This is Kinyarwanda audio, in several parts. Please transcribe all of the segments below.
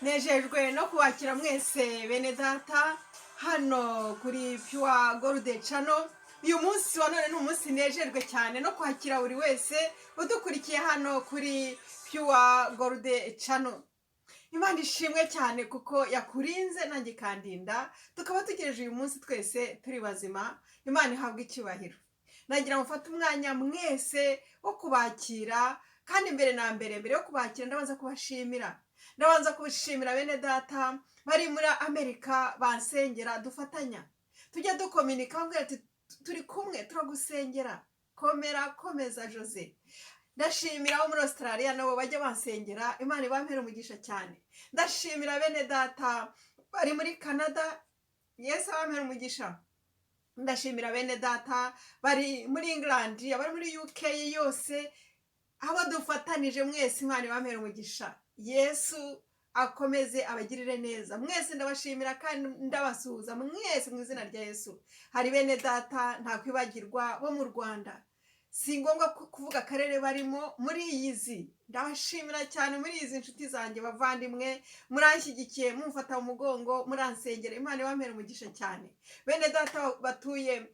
Nejejwe no kubakira mwese, bene data, hano kuri Pure Gold Channel. Uyu munsi wa none ni umunsi nejejwe cyane no kwakira buri wese udukurikiye hano kuri Pure Gold Channel. Imana ishimwe cyane kuko yakurinze nanjye ikandinda, tukaba tugereje uyu munsi twese turi bazima. Imana ihabwa icyubahiro. Nagira ngo mfate umwanya mwese wo kubakira, kandi mbere na mbere, mbere yo kubakira, ndabanza kubashimira. Ndabanza kubashimira bene data bari muri Amerika bansengera, dufatanya, tujya dukominika, bambwira ati: "Turi kumwe, turagusengera, komera, komeza Jose." Ndashimira abo muri Australia nabo bajya bansengera, Imana ibampere umugisha cyane. Ndashimira bene data bari muri Canada, Yesu abampere umugisha. Ndashimira bene data bari muri England, abari muri UK yose, abo dufatanije mwese, Imana ibampere umugisha. Yesu akomeze abagirire neza mwese. Ndabashimira kandi ndabasuhuza mwese mu izina rya Yesu. Hari bene data ntakwibagirwa bo mu Rwanda, si ngombwa kuvuga akarere barimo. Muri iyi zi ndabashimira cyane, muri izi nshuti zanjye, bavandimwe, muranshyigikiye, mumfata mu mugongo, muransengera. Imana ibampere umugisha cyane. Bene data batuye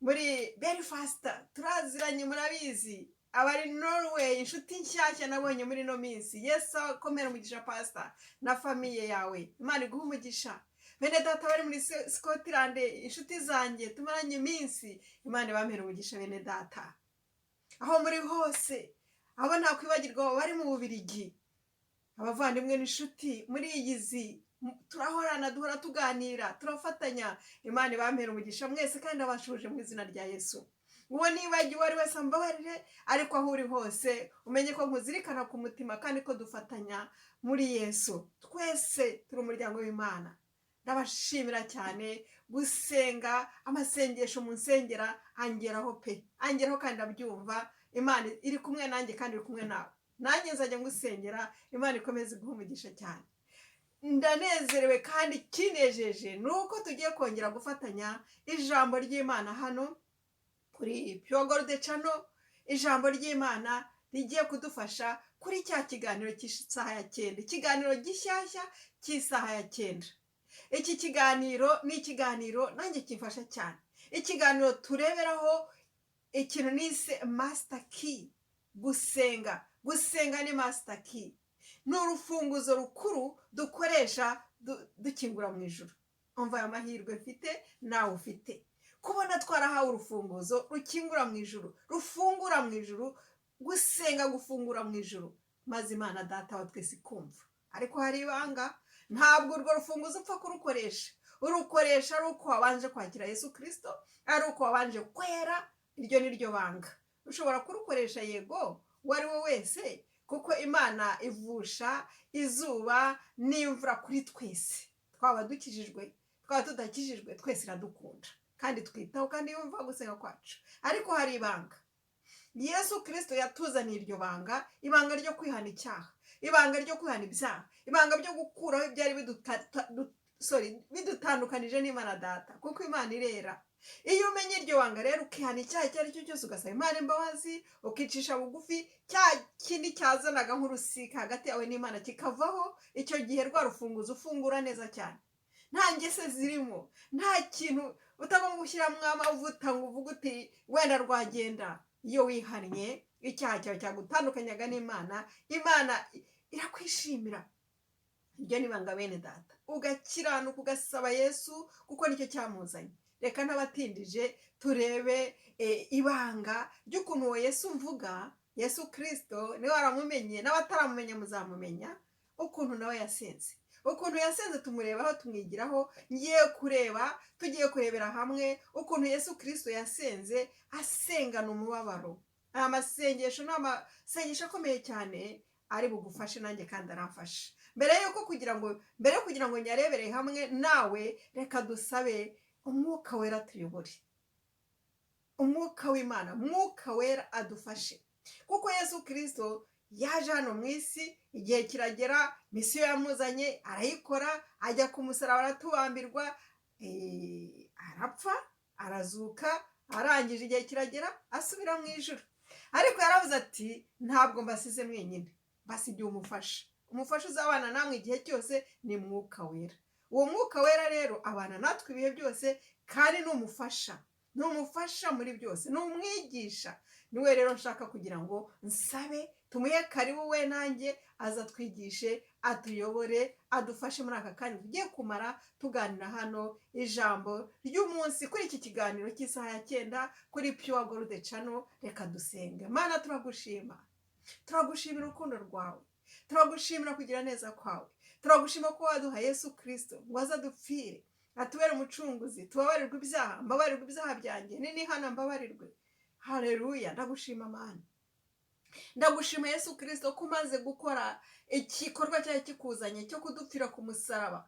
muri Belfast turaziranye, murabizi. Abari Norway, inshuti nshyashya nabonye muri ino minsi, Yesu akomera umugisha, pastor na famille yawe, Imana iguhe umugisha. Bene data bari muri Scotland, inshuti zanjye tumaranye iminsi, Imana ibampere umugisha. Bene data aho muri hose, abo ntakwibagirwa bari mu Bubirigi, abavandimwe n'inshuti muri iyi zi turahorana, duhora tuganira, turafatanya. Imana ibampere umugisha mwese kandi abashuje mu izina rya Yesu. Uwo nibagiwe uwo ari wese ambabarire, ariko aho uri hose umenye ko nkuzirikana ku mutima kandi ko dufatanya muri Yesu. Twese turi umuryango w'Imana. Ndabashimira cyane gusenga, amasengesho mu nsengera angeraho pe, angeraho kandi ndabyumva. Imana iri kumwe nanjye kandi iri kumwe nawe, nanjye nzajya ngusengera. Imana ikomeze iguhe umugisha cyane. Ndanezerewe kandi kinejeje ni uko tugiye kongera gufatanya ijambo ry'Imana hano kuri Pure Gold Channel, ijambo ry'Imana rigiye kudufasha kuri cya kiganiro cy'isaha ya 9, ikiganiro gishyashya cy'isaha ya 9. Iki kiganiro ni ikiganiro nanjye kimfasha cyane, ikiganiro tureberaho ikintu nise master key. Gusenga, gusenga ni master key, ni urufunguzo rukuru dukoresha dukingura mu ijuru. Umva aya mahirwe mfite nawe ufite, kubona twarahawe urufunguzo rukingura mu ijuru, rufungura mu ijuru. Gusenga gufungura mu ijuru, maze Imana Data wa twese ikumva. Ariko hari ibanga: ntabwo urwo rufunguzo upfa kurukoresha. Urukoresha ari uko wabanje kwakira Yesu Kirisito, ari uko wabanje kwera. Iryo ni ryo banga. Ushobora kurukoresha, yego, uwo ari we wese, kuko Imana ivusha izuba n'imvura kuri twese, twaba dukijijwe, twaba tudakijijwe, twese iradukunda kandi twitaho kandi yumva gusenga kwacu. Ariko hari ibanga. Yesu Kirisito yatuzaniye iryo banga, ibanga ryo kwihana icyaha, ibanga ryo kwihana ibyaha, ibanga ryo gukuraho ibyari bidutandukanije n'Imana Data, kuko Imana irera. Iyo umenye iryo banga rero, ukihana icyaha icyo ari cyo cyose, ugasaba Imana imbabazi, ukicisha bugufi, cya kindi cyazanaga nk'urusika hagati yawe n'Imana kikavaho. Icyo gihe rwa rufunguzo ufungura neza cyane, nta ngese zirimo, nta kintu utagomba gushyiramo amavuta ngo uvuge uti wenda rwagenda. Iyo wihannye icyaha cyawe cyagutandukanyaga n'Imana, Imana irakwishimira. Iryo ni ibanga, bene data. Ugakiranuka, ugasaba Yesu, kuko nicyo cyamuzanye. Reka ntabatindije, turebe ibanga ry'ukuntu uwo Yesu mvuga, Yesu Kirisito, niwe waramumenye n'abataramumenye muzamumenya, ukuntu nawe yasenze, ukuntu yasenze tumurebaho, tumwigiraho. Ngiye kureba, tugiye kurebera hamwe ukuntu Yesu Kirisito yasenze, asengana umubabaro. Aya masengesho ni amasengesho akomeye cyane, ari bugufashe nanjye kandi aramfasha. Mbere yo kugira ngo nyarebere hamwe nawe, reka dusabe Umwuka Wera tuyobore, Umwuka w'Imana, Mwuka Wera adufashe, kuko Yesu Kirisito yaje hano mu isi, igihe kiragera, mission yamuzanye arayikora, ajya ku musaraba, aratubambirwa, arapfa, arazuka. Arangije igihe kiragera asubira mu ijuru, ariko yaravuze ati: "Ntabwo mbasize mwenyine, mbasigiye umufasha." Umufasha uzabana namwe igihe cyose ni Mwuka Wera. Uwo Mwuka Wera rero abana natwe ibihe byose, kandi ni umufasha, ni umufasha muri byose, ni umwigisha. Niwe rero nshaka kugira ngo nsabe tumuhe karibu, we nanjye aza twigishe, atuyobore, adufashe muri aka kanya tugiye kumara tuganira hano ijambo ry'umunsi kuri iki kiganiro cy'isaha ya 9 kuri Pure Gold Channel. Reka dusenge. Mana, turagushima, turagushimira urukundo rwawe, turagushimira kugira neza kwawe, turagushima ko waduha Yesu Kirisito ngo aze adupfire, atubere umucunguzi, tubabarirwe ibyaha, mbabarirwe ibyaha byanjye, ninihana mbabarirwe. Hareruya! Ndagushima Mana, ndagushima Yesu Kirisito ko umaze gukora igikorwa cyari kikuzanye cyo kudupfira ku musaraba,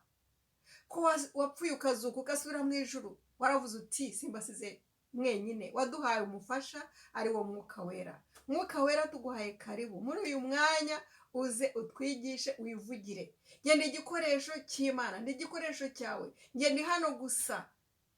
ko wapfuye ukazuka ugasubira mu ijuru. Waravuze uti: "Simbasize mwenyine." Waduhaye umufasha ari wo Mwuka Wera. Mwuka Wera, tuguhaye karibu muri uyu mwanya, uze utwigishe, wivugire. Genda igikoresho cy'Imana, ndi igikoresho cyawe, ngenda hano gusa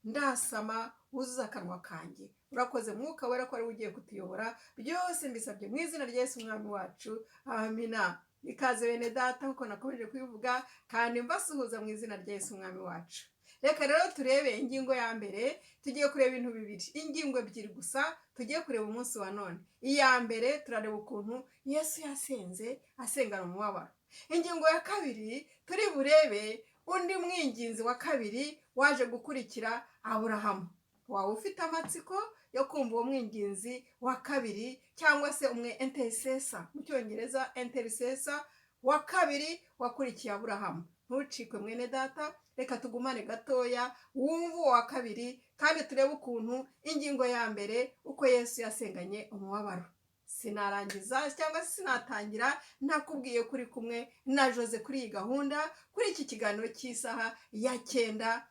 ndasama, wuzuza akanwa kanjye. Urakoze Mwuka Wera ko ari we ugiye kutuyobora. Byose mbisabye mu izina rya Yesu Umwami wacu, amina. Ikaze bene data, nkuko nakomeje kubivuga, kandi mbasuhuza mu izina rya Yesu Umwami wacu. Reka rero turebe ingingo ya mbere. Tugiye kureba ibintu bibiri, ingingo ebyiri gusa tugiye kureba umunsi wa none. Iya mbere, turareba ukuntu Yesu yasenze asengana umubabaro. Ingingo ya kabiri, turi burebe undi mwinginzi wa kabiri waje gukurikira Aburahamu. Waba ufite amatsiko yo kumva uwo mwinginzi wa kabiri, cyangwa se umwe intercessor mu Cyongereza, intercessor wa kabiri wakurikiye Aburahamu? Ntucikwe mwene data, reka tugumane gatoya wumve uwo wa kabiri, kandi turebe ukuntu ingingo ya mbere, uko Yesu yasenganye umubabaro. Sinarangiza cyangwa se sinatangira ntakubwiye kuri kumwe na Jose kuri iyi gahunda, kuri iki kiganiro cy'isaha ya 9.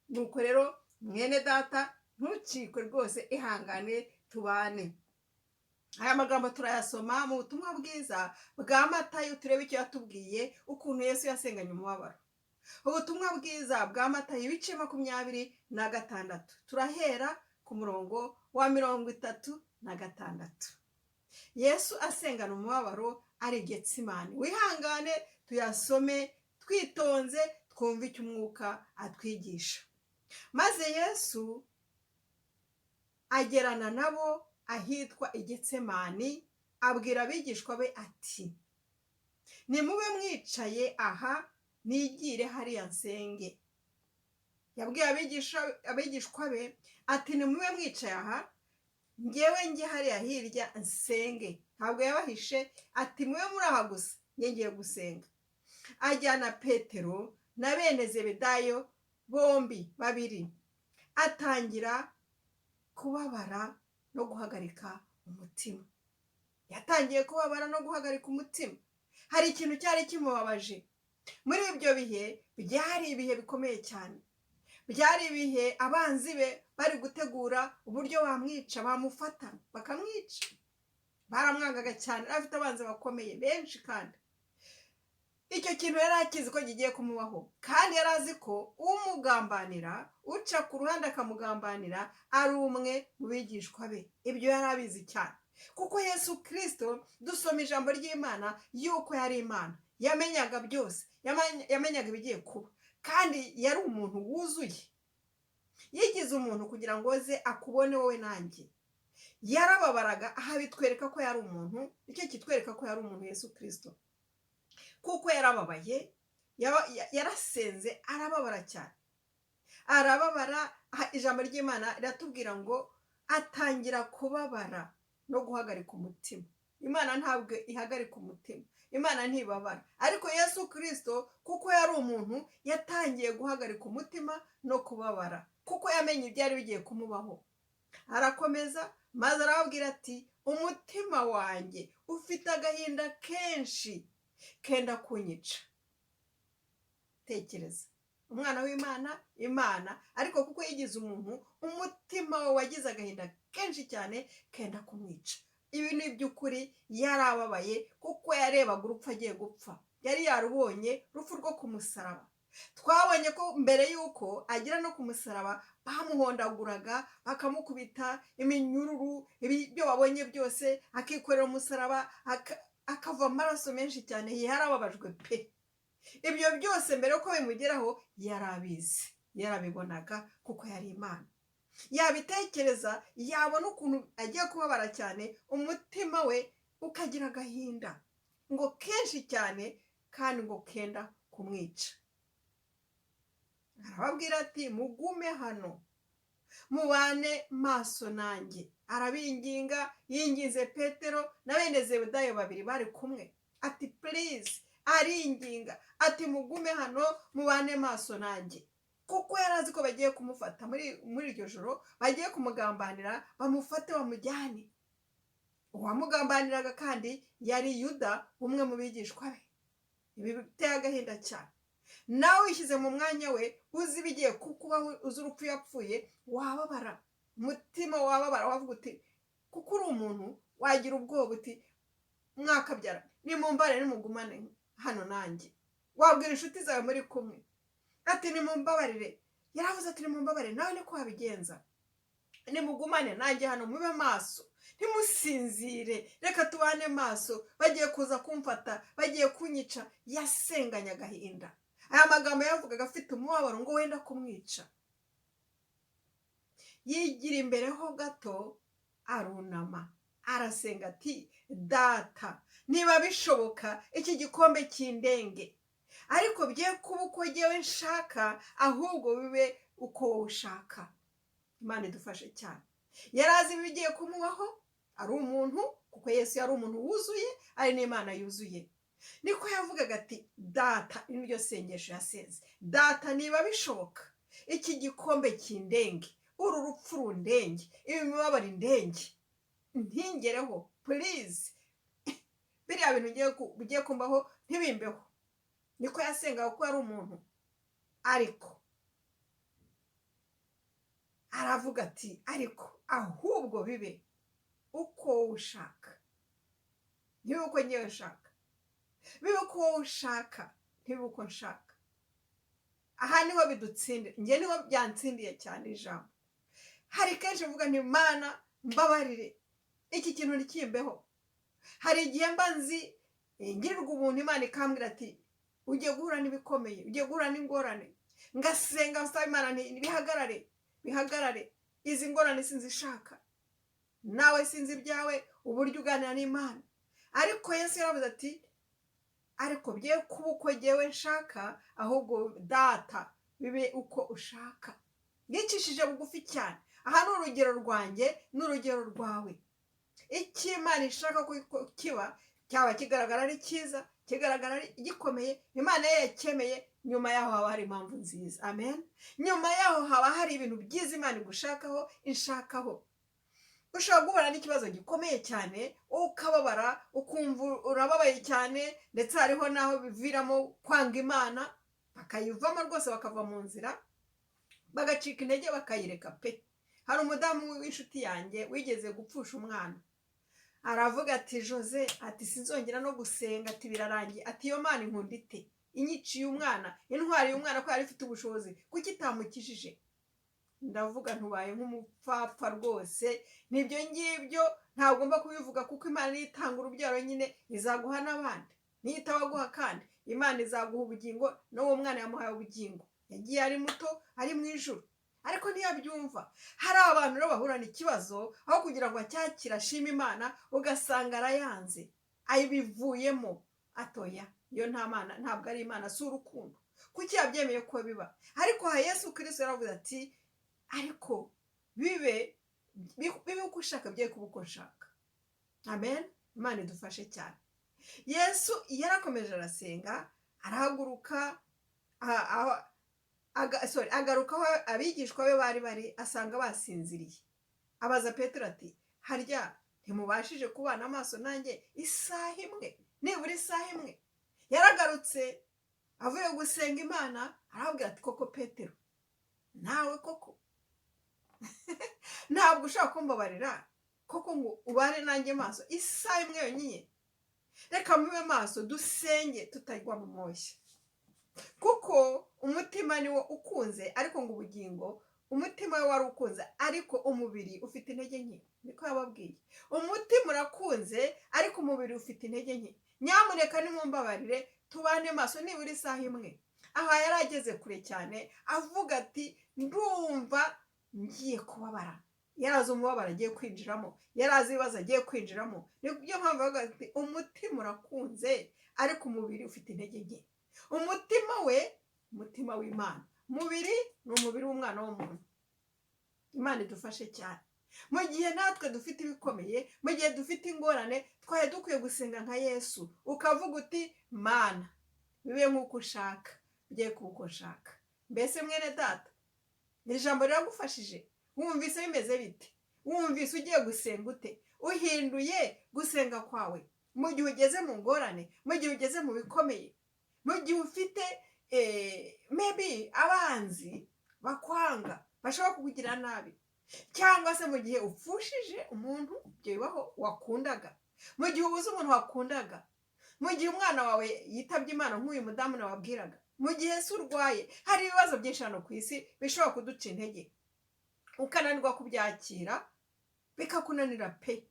Nuko rero mwene data, ntucikwe rwose, ihangane tubane. Aya magambo turayasoma mu Butumwa Bwiza bwa Matayo, turebe icyo yatubwiye ukuntu Yesu yasenganye umubabaro. Ubutumwa Bwiza bwa Matayo, ibice 26, turahera ku murongo wa 36. Yesu asengana umubabaro ari Getsimani. Wihangane tuyasome twitonze, twumve icyo Umwuka atwigisha. Maze Yesu agerana nabo ahitwa Igetsemani, abwira abigishwa be ati: "Nimube mwicaye aha, nigire hariya nsenge." Yabwiye abigishwa be ati: "Nimube mwicaye aha, ngewe njye hariya hirya nsenge." Ntabwo yabahishe, ati: "Mube muri aha gusa, ngiye gusenga." Ajyana Petero na bene Zebedayo bombi babiri, atangira kubabara no guhagarika umutima. Yatangiye kubabara no guhagarika umutima. Hari ikintu cyari kimubabaje muri ibyo bihe. Byari ibihe bikomeye cyane, byari ibihe abanzi be bari gutegura uburyo bamwica, bamufata bakamwica. Baramwangaga cyane, yari afite abanzi bakomeye benshi, kandi icyo kintu yari akizi ko kigiye kumubaho, kandi yari azi ko umugambanira, uca ku ruhande akamugambanira, ari umwe mu bigishwa be. Ibyo yari abizi cyane, kuko Yesu Kirisito, dusoma ijambo ry'Imana yuko yari Imana, yamenyaga byose, yamenyaga ibigiye kuba, kandi yari umuntu wuzuye. Yigize umuntu kugira ngo aze akubone wowe nanjye. Yarababaraga. Aha bitwereka ko yari umuntu, nicyo kitwereka ko yari umuntu Yesu Kirisito, kuko yarababaye, yarasenze, arababara cyane, arababara. Ijambo ry'Imana riratubwira ngo atangira kubabara no guhagarika umutima. Imana ntabwo ihagarika umutima, Imana ntibabara, ariko Yesu Kirisito, kuko yari umuntu, yatangiye guhagarika umutima no kubabara kuko yamenye ibyari bigiye kumubaho. Arakomeza maze arababwira ati: "Umutima wanjye ufite agahinda kenshi kenda kunyica." Tekereza, umwana w'Imana, Imana, ariko kuko yigize umuntu, umutima we wagize agahinda kenshi cyane kenda kumwica. Ibi ni iby'ukuri, yarababaye kuko yarebaga urupfu agiye gupfa, yari yarubonye, urupfu rwo ku musaraba. Twabonye ko mbere y'uko agera no ku musaraba bamuhondaguraga, bakamukubita iminyururu, ibyo babonye byose, akikorera umusaraba. Akava amaraso menshi cyane, yarababajwe pe. Ibyo byose mbere yuko bimugeraho yari abizi, yarabibonaga kuko yari Imana. Yabitekereza, yabona ukuntu agiye kubabara cyane, umutima we ukagira agahinda ngo kenshi cyane kandi ngo kenda kumwica. Arababwira ati: "Mugume hano, mubane maso nanjye." Arabinginga, yinginze Petero na bene Zebudayo babiri bari kumwe, ati: "Please." Aringinga ati: "Mugume hano, mubane maso nanjye," kuko yari azi ko bagiye kumufata muri iryo joro, bagiye kumugambanira, bamufate bamujyane. Uwamugambaniraga kandi yari Yuda, umwe mu bigishwa be. Ibi biteye agahinda cyane. Nawe wishyize mu mwanya we, uzi ibigiye kukubaho, uzi urupfu yapfuye, wababara, umutima wababara, wavuga uti, kuko uri umuntu, wagira ubwoba uti: "Mwakabyara nimumbare, nimugumane hano nanjye." Wabwira inshuti zawe muri kumwe ati: "Nimumbabarire." Yaravuze ati: "Nimumbabarire." Nawe niko wabigenza: "Nimugumane nanjye hano, mube maso, ntimusinzire, reka tubane maso, bagiye kuza kumfata, bagiye kunyica." Yasenganye agahinda. Aya magambo yavugaga afite umubabaro ngo wenda kumwica. Yigira imbere ho gato, arunama, arasenga ati: "Data, niba bishoboka iki gikombe kindenge, ariko bye kuba uko ngewe nshaka, ahubwo bibe uko wowe ushaka." Imana idufashe cyane. Yari azi ibigiye kumubaho, ari umuntu, kuko Yesu yari umuntu wuzuye, ari n'Imana yuzuye. Niko yavugaga ati: "Data." Iri niryo sengesho yasenze: "Data, niba bishoboka iki gikombe kindenge, uru rupfu rundenge, ibi mibabaro indenge, ntingereho, please, biriya bintu bigiye kumbaho ntibimbeho." Niko yasengaga kuko yari umuntu. Ariko aravuga ati: "Ariko ahubwo bibe uko wowe ushaka, ntibibe uko ngewe nshaka, bibe uko wowe ushaka, ntibibe uko nshaka." Aha niho bidutsindira. Njye niho byantsindiye cyane ijambo. Hari kenshi mvuga nti: "Mana, mbabarire, iki kintu ntikimbeho." Hari igihe mba nzi ngirirwa ubuntu, Imana ikambwira ati: "Ugiye guhura n'ibikomeye, ugiye guhura n'ingorane." Ngasenga nsaba Imana nti: "Bihagarare, bihagarare, izi ngorane sinzishaka." Nawe sinzi ibyawe, uburyo uganira n'Imana, ariko Yesu yaravuze ati: "Ariko bye kuba uko ngewe nshaka, ahubwo Data, bibe uko ushaka." Yicishije bugufi cyane. Aha ni urugero rwanjye n'urugero rwawe. Icyo Imana ishaka ko kiba, cyaba kigaragara ari cyiza, kigaragara ari gikomeye, Imana yo yacyemeye. Nyuma yaho haba hari impamvu nziza. Amen. Nyuma yaho haba hari ibintu byiza Imana igushakaho, inshakaho. Ushobora guhura n'ikibazo gikomeye cyane, ukababara, ukumva urababaye cyane, ndetse hariho n'aho biviramo kwanga Imana, bakayivamo rwose, bakava mu nzira, bagacika intege, bakayireka pe. Hari umudamu w'inshuti yanjye wigeze gupfusha umwana, aravuga ati: "Jose," ati, "sinzongera no gusenga," ati, "birarangiye," ati, "iyo Mana inkunda ite inyiciye umwana, intwari y'umwana, ko yari ifite ubushobozi, kuki itamukijije?" Ndavuga ntubaye nk'umupfapfa rwose. Nibyo ngibyo, ntagomba kubivuga, kuko Imana niyo itanga urubyaro nyine, izaguha n'abandi. Niyo itabaguha kandi, Imana izaguha ubugingo. N'uwo mwana yamuhaye ubugingo, yagiye ari muto, ari mu ijuru, ariko ntiyabyumva. Hari abantu rero bahurana ikibazo, aho kugira ngo acyakire, ashime Imana, ugasanga arayanze, ayibivuyemo, atoya iyo nta Mana, ntabwo ari Imana, si urukundo, kuki yabyemeye ko biba? Ariko aha Yesu Kirisito yaravuze ati: "Ariko bibe uko ushaka, bye kuba uko nshaka." Amen. Imana idufashe cyane. Yesu yarakomeje arasenga, arahaguruka, sorry, agaruka aho abigishwa be bari bari, asanga basinziriye. Abaza Petero ati: "Harya ntimubashije kubana amaso nanjye isaha imwe, nibura isaha imwe?" Yaragarutse avuye gusenga Imana, arababwira ati: "Koko Petero, nawe koko ntabwo ushobora kumbabarira koko ngo ubane nanjye maso isaha imwe yonyine? Reka mube maso, dusenge, tutagwa mu moshya, kuko umutima niwo ukunze, ariko ngo ubugingo Umutima we wari ukunze, ariko umubiri ufite intege nke. Niko yababwiye: umutima urakunze, ariko umubiri ufite intege nke. Nyamuneka nimumbabarire, tubane maso nibura isaha imwe. Aha yari ageze kure cyane, avuga ati: "Ndumva ngiye kubabara." Yari azi umubabaro agiye kwinjiramo, yari azi ibibazo agiye kwinjiramo. Niyo mpamvu avuga ati: "Umutima urakunze, ariko umubiri ufite intege nke." Umutima we, umutima w'Imana, umubiri ni umubiri w'umwana w'umuntu. Imana idufashe cyane. Mu gihe natwe dufite ibikomeye, mu gihe dufite ingorane, twari dukwiye gusenga nka Yesu, ukavuga uti: "Mana, bibe nk'uko ushaka, bigiye kuba uko ushaka." Mbese mwene data, iri jambo riragufashije? Wumvise bimeze bite? Wumvise ugiye gusenga ute? Uhinduye gusenga kwawe mu gihe ugeze mu ngorane, mu gihe ugeze mu bikomeye, mu gihe ufite maybe abanzi bakwanga, bashobora kukugira nabi, cyangwa se mu gihe upfushije umuntu, ibyo bibaho, wakundaga, mu gihe ubuze umuntu wakundaga, mu gihe umwana wawe yitabye Imana nk'uyu mudamu nababwiraga, mu gihe se urwaye. Hari ibibazo byinshi hano ku isi bishobora kuduca intege, ukananirwa kubyakira, bikakunanira pe,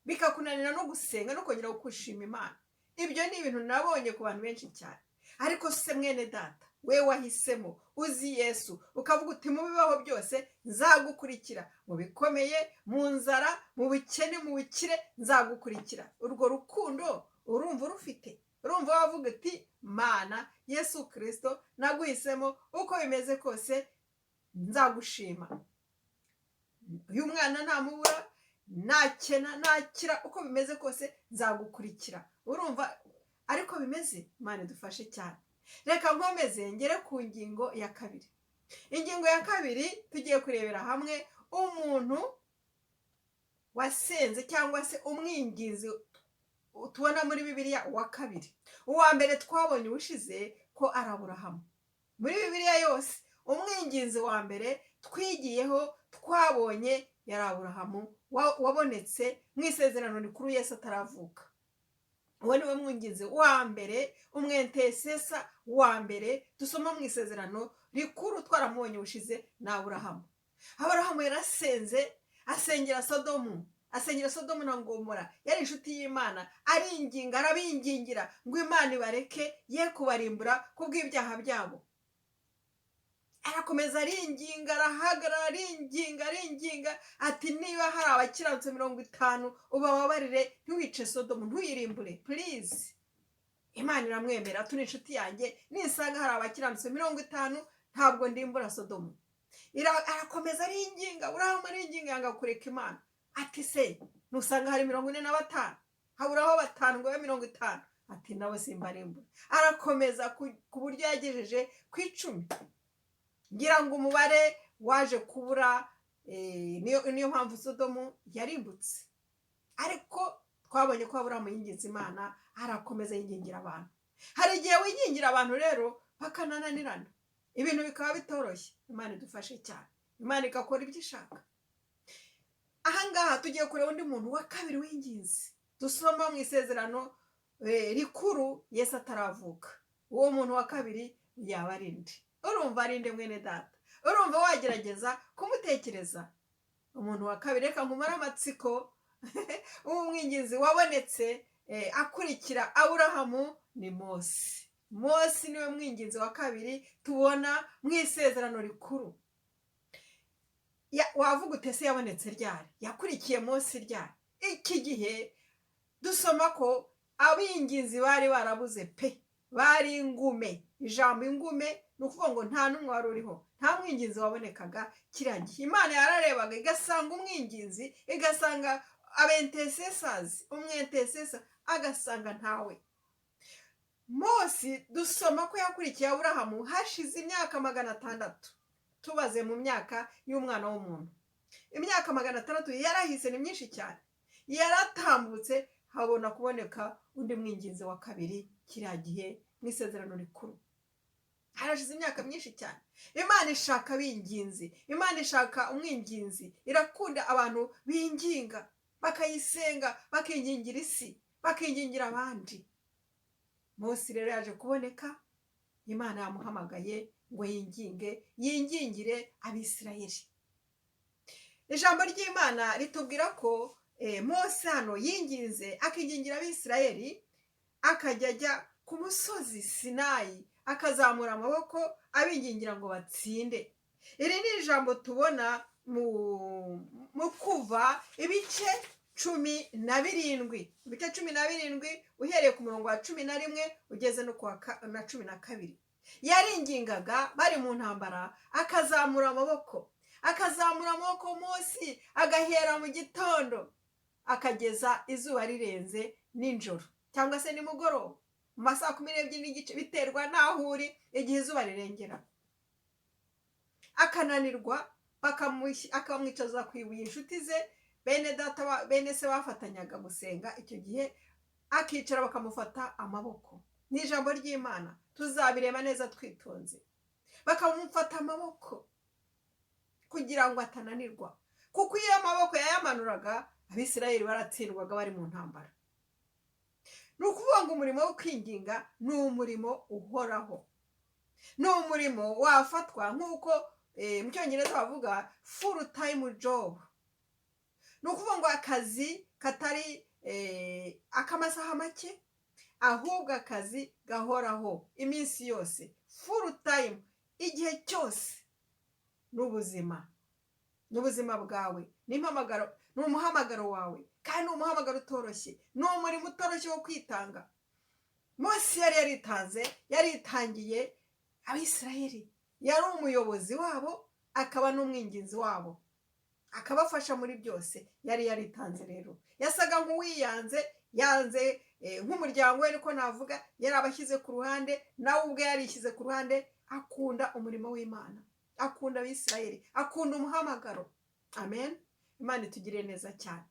bikakunanira no gusenga no kongera gushima Imana. Ibyo ni ibintu nabonye ku bantu benshi cyane. Ariko se mwene data, we wahisemo, uzi Yesu, ukavuga uti: "Mu bibaho byose nzagukurikira, mu bikomeye, mu nzara, mu bukene, mu bukire, nzagukurikira." Urwo rukundo urumva urufite? Urumva wavuga uti: "Mana Yesu Kirisito, naguhisemo, uko bimeze kose nzagushima. Uyu mwana namubura, nakena, nakira, uko bimeze kose nzagukurikira." Urumva ariko bimeze? Imana idufashe cyane. Reka nkomeze ngere ku ngingo ya kabiri. Ingingo ya kabiri, tugiye kurebera hamwe umuntu wasenze, cyangwa se umwinginzi tubona muri Bibiliya wa kabiri. Uwa mbere twabonye ubushize ko ari Aburahamu. Muri Bibiliya yose, umwinginzi wa mbere twigiyeho, twabonye, yari Aburahamu, wabonetse mu Isezerano Rikuru Yesu ataravuka. Uwo ni we mwinginzi wa mbere, umwintercessor wa mbere dusoma mu Isezerano Rikuru. Twaramubonye ubushize, ni Aburahamu. Aburahamu yarasenze, asengera Sodomu, asengera Sodomu na Ngomora. Yari inshuti y'Imana, aringinga, arabingingira ngo Imana ibareke, ye kubarimbura kubw'ibyaha byabo. Arakomeza aringinga, arahagarara, aringinga, aringinga, ati: "Niba hari abakiranutse 50, ubababarire, ntiwice Sodomu, ntuyirimbure, please." Imana iramwemera: "Turi inshuti yanjye, nisanga hari abakiranutse 50, ntabwo ndimbura Sodomu." Arakomeza aringinga, Aburahamu aringinga, yanga kureka Imana. Ati: "Se nusanga hari 45, haburaho batanu ngo babe 50?" Ati: "Nawe simbarimbura." Arakomeza ku buryo yagejeje ku 10. Ngira ngo umubare waje kubura, niyo mpamvu Sodomu yarimbutse. Ariko twabonye ko Aburahamu yinginze Imana, arakomeza yingingira abantu. Hari igihe wingingira abantu rero bakanananirana, ibintu bikaba bitoroshye. Imana idufashe cyane, Imana igakora ibyo ishaka. Ahangaha tugiye kureba undi muntu wa kabiri w'ingenzi dusoma mu Isezerano Rikuru Yesu ataravuka. Uwo muntu wa kabiri yaba ari nde? Urumva ari nde, mwene data? Urumva wagerageza kumutekereza, umuntu wa kabiri? Reka nkumare amatsiko. Umwinginzi wabonetse akurikira Aburahamu ni Mose. Mose niwe mwinginzi wa kabiri tubona mu Isezerano Rikuru. Wavuga ute se yabonetse ryari? Yakurikiye Mose ryari? Iki gihe dusoma ko abinginzi bari barabuze pe, bari ingume. Ijambo ingume ni ukuvuga ngo nta n'umwe wari uriho, nta mwinginzi wabonekaga kiriya gihe. Imana yararebaga igasanga umwinginzi, igasanga abaintercessors, umwintercessor agasanga ntawe. Mose dusoma ko yakurikiye Aburahamu hashize imyaka 600. Tubaze mu myaka y'umwana w'umuntu, imyaka 600 yarahise, ni myinshi cyane, yaratambutse, habona kuboneka undi mwinginzi wa kabiri. Kiriya gihe mu Isezerano Rikuru harashize imyaka myinshi cyane. Imana ishaka abinginzi, Imana ishaka umwinginzi. Irakunda abantu binginga, bakayisenga, bakingingira isi, bakingingira abandi. Mose rero yaje kuboneka, Imana yamuhamagaye. ngo yinginge, yingingire Abisirayeli. Ijambo ry'Imana ritubwira ko Mose hano yinginze, akingingira Abisirayeli, akajya ajya ku musozi Sinayi, akazamura amaboko abingingira ngo batsinde. Iri ni ijambo tubona mu Kuva ibice 17, ibice 17, uhereye ku murongo wa 11 ugeze no ku wa na 12. Yaringingaga bari mu ntambara, akazamura amaboko, akazamura amaboko munsi, agahera mu gitondo akageza izuba rirenze nijoro cyangwa se nimugoroba mu ma 12:30, biterwa n'aho uri, igihe izuba rirengera, akananirwa, akamwicaza ku ibuye. Inshuti ze, bene data, bene se bafatanyaga gusenga icyo gihe, akicara bakamufata amaboko. Ni ijambo ry'Imana, tuzabireba neza twitonze. Bakamufata amaboko kugira ngo atananirwa, kuko iyo amaboko yayamanuraga, Abisirayeli baratsindwaga bari mu ntambara. Ni ukuvuga ngo umurimo wo kwinginga ni umurimo uhoraho, ni umurimo wafatwa nk'uko mu Cyongereza bavuga full time job. Ni ukuvuga ngo akazi katari ak'amasaha make, ahubwo akazi gahoraho iminsi yose, full time, igihe cyose. N'ubuzima, n'ubuzima bwawe, ni umuhamagaro wawe, kandi ni umuhamagaro utoroshye, ni umurimo utoroshye wo kwitanga. Mose yari yaritanze, yaritangiye Abisirayeli, yari umuyobozi wabo, akaba n'umwinginzi wabo, akabafasha muri byose. Yari yaritanze rero, yasaga nk'uwiyanze, yanze nk'umuryango we, niko navuga, yari abashyize ku ruhande, nawe ubwe yarishyize ku ruhande. Akunda umurimo w'Imana, akunda Abisirayeli, akunda umuhamagaro. Amen. Imana itugiriye neza cyane.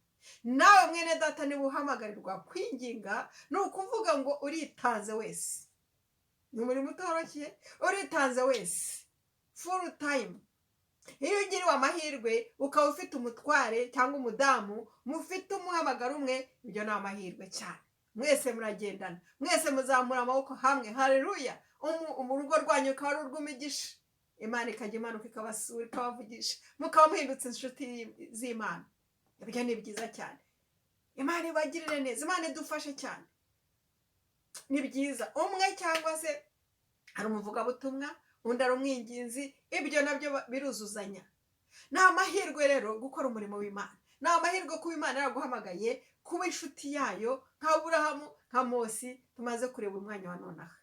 Nawe mwene data, niba uhamagarirwa kwinginga, ni ukuvuga ngo uritanze wese. Ni umurimo utoroshye, uritanze wese, full time. Iyo ugiriwe amahirwe ukaba ufite umutware cyangwa umudamu mufite umuhamagaro umwe, ibyo ni amahirwe cyane. Mwese muragendana, mwese muzamura amaboko hamwe. Hareruya! Urugo rwanyu rukaba ari urw'imigisha, Imana ikajya imanuka ikabasura, ikabavugisha, mukaba muhindutse inshuti z'Imana. Ibyo ni byiza cyane. Imana ibagirire neza, Imana idufashe cyane. Ni byiza, umwe cyangwa se hari umuvugabutumwa, undi ari umwinginzi, ibyo nabyo biruzuzanya. Ni amahirwe rero gukora umurimo w'Imana, ni amahirwe kuba Imana yaraguhamagaye kuba inshuti yayo, nka Aburahamu, nka Mosi tumaze kureba umwanya wa nonaha.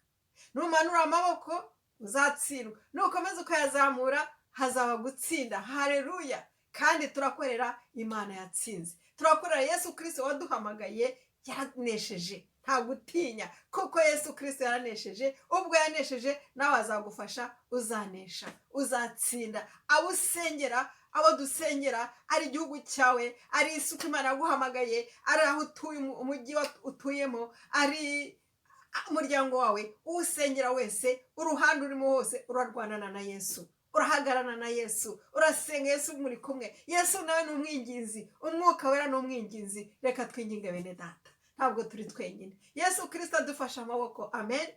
Numanura amaboko uzatsindwa, nukomeza ukayazamura hazaba gutsinda. Hareruya! Kandi turakorera Imana yatsinze, turakorera Yesu Kirisito waduhamagaye, yaranesheje. Nta gutinya, kuko Yesu Kirisito yaranesheje. Ubwo yanesheje, nawe azagufasha, uzanesha, uzatsinda. Abo usengera, abo dusengera, ari igihugu cyawe, ari isuku Imana yaguhamagaye, ari aho utuye, umujyi utuyemo, ari umuryango wawe, uwusengera wese, uruhande urimo hose, urarwanana na Yesu, urahagararana na Yesu, urasenga Yesu muri kumwe. Yesu nawe ni umwinginzi, Umwuka Wera ni umwinginzi. Reka twinginge bene data, ntabwo turi twenyine. Yesu Kirisito adufashe amaboko. Amen.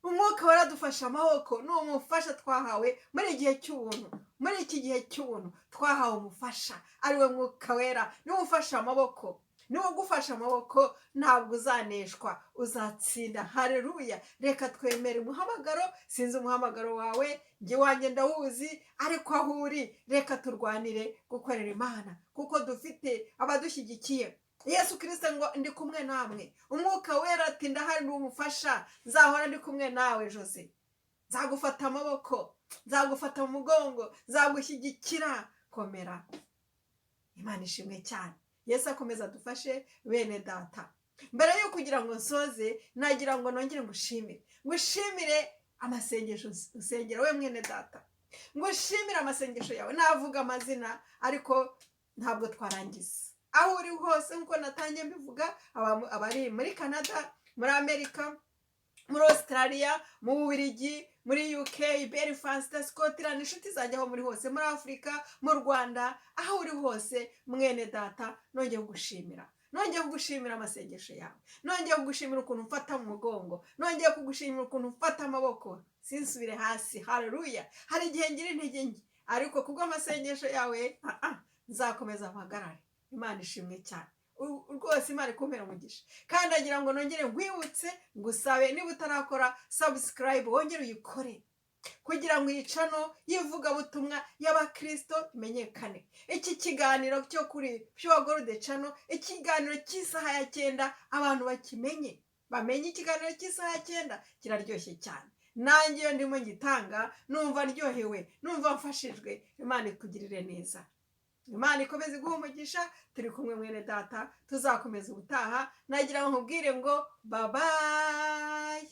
Umwuka Wera adufashe amaboko, ni umufasha twahawe muri igihe cy'ubuntu. Muri iki gihe cy'ubuntu twahawe umufasha, ariwe Mwuka Wera, niwe ufashe amaboko, niwe ugufashe amaboko. Ntabwo uzaneshwa, uzatsinda. Hareruya! Reka twemere umuhamagaro. Sinzi umuhamagaro wawe, njye wanjye ndawuzi, ariko aho uri, reka turwanire gukorera Imana, kuko dufite abadushyigikiye. Yesu Kirisito ngo: "Ndi kumwe namwe." Umwuka Wera ati: "Ndahari, ndi umufasha, nzahora ndi kumwe nawe." Jose, nzagufata amaboko, nzagufata mu mugongo, nzagushyigikira, komera. Imana ishimwe cyane. Yesu akomeza adufashe bene data. Mbere yo kugira ngo nsoze, nagira ngo nongere ngushimire, ngushimire amasengesho usengera we mwene data, ngushimire amasengesho yawe. Navuga amazina ariko ntabwo twarangiza. Aho uri hose, nk'uko natangiye mbivuga, abari muri Canada, muri Amerika, muri Australia, mu Bubiligi, muri UK, Belfast, Scotland, inshuti zanjye aho muri hose, muri Afurika, mu Rwanda, aho uri hose mwene data, nongeye gushimira. Nongeye kugushimira amasengesho yawe, nongeye kugushimira ukuntu mfata mu mugongo, nongeye kugushimira ukuntu mfata amaboko sinsubire hasi. Haleluya! Hari igihe ngira intege nke, ariko kubw'amasengesho yawe nzakomeza mpagarare. Imana ishimwe cyane. Rwose Imana ikumpera umugisha. Kandi agira ngo nongere nkwibutse, ngusabe, niba utarakora subscribe, wongere uyikore kugira ngo iyi channel y'ivugabutumwa y'abakirisito imenyekane. Iki kiganiro cyo kuri Pure Gold Channel, ikiganiro cy'isaha ya 9, abantu bakimenye, bamenye ikiganiro cy'isaha ya 9 kiraryoshye cyane. Nanjye iyo ndimo ngitanga numva ndyohewe, numva mfashijwe. Imana ikugirire neza, Imana ikomeze iguha umugisha. Turi kumwe, mwene data, tuzakomeza ubutaha. Nagira ngo nkubwire ngo bye bye.